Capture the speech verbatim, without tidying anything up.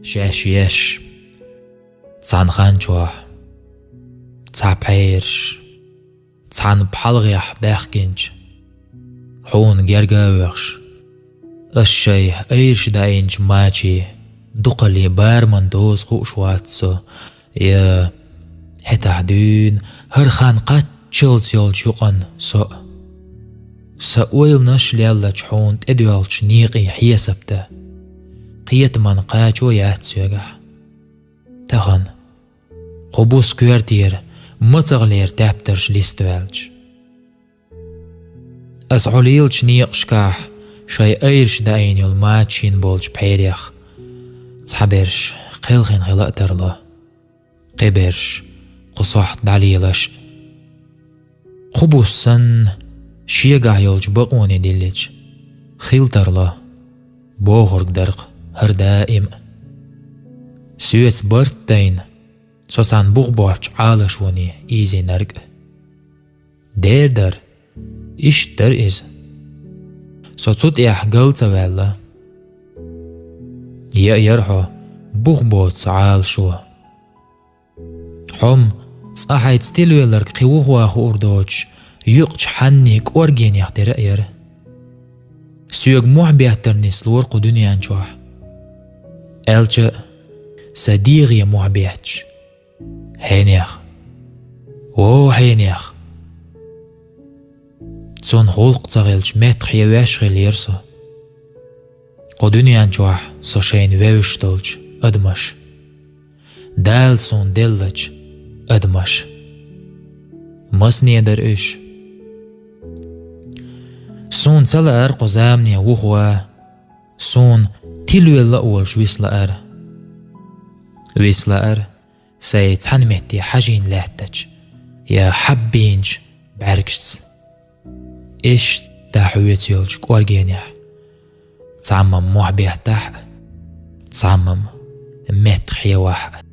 Шаьш еш. Цхьана хан чохь цхьа пхьераш цхьана пхьалгӀех баьхкинчу хьуна герга а воьхуш, ас шайн айраш даийначу мачийн дукхаллин бараман доза хууш вац со, я хӀетахь дуьйна хӀара хан кхаччалц йолчу юкъана со а. Сан ойланаш леллачу хьуна тӀедоьлхучу некъийн хьесап дан кхетаман кхачо яц соьгахь. Тахана кху буса коьртера мацаллера тептарш листа ваьлча, ас хьо лелачу некъашкахь шайн айраш даийна йолу мачийн болчу пхьерех цхьаберш кхелхина хила а тарло, кхиберш кху сохьта дӀалелаш а. Кху буса санна шегахь йолчу бакъоне диллича, хила тарло, бохург дара-кх хӀара даим а. Соьца барт а дайна, со цхьана бух боцчу Ӏалашоне ийзийнарг а. Дера дара, иштта дара иза. Со цу тӀехь гал ца ваьлла. Яа яра хьо бух боцу Ӏалашо. Хьо-м цкъа хьайца тилавелларг кхин вухаван хуур доцуш, юкъачу хьанний кӀоргенех тера а яра. Соьга мохь беттар нислора кху дуьнен чохь, аьлча а, сан дегӀе мохь бетташ. Хьенех! О, хьенех! Цунна гӀуллакх ца хилча, меттахъхьевеш хиллера со. Кху дуьнен чохь со шайна вевзаш долчу адамаш, Дала суна деллачу адамаш. Масане дара уьш? Суна ца лаьара кху замане вухаван, суна тилавелла а волуш виса лаьара. Виса лаьара сайн цхьана метте хьажийна лаьттачу я хьаббийначу бӀаьргашца. Иштта хьоьца йолчу кӀоргенехь цхьамма мохь беттахь а, цхьамма меттахъхьевахь а.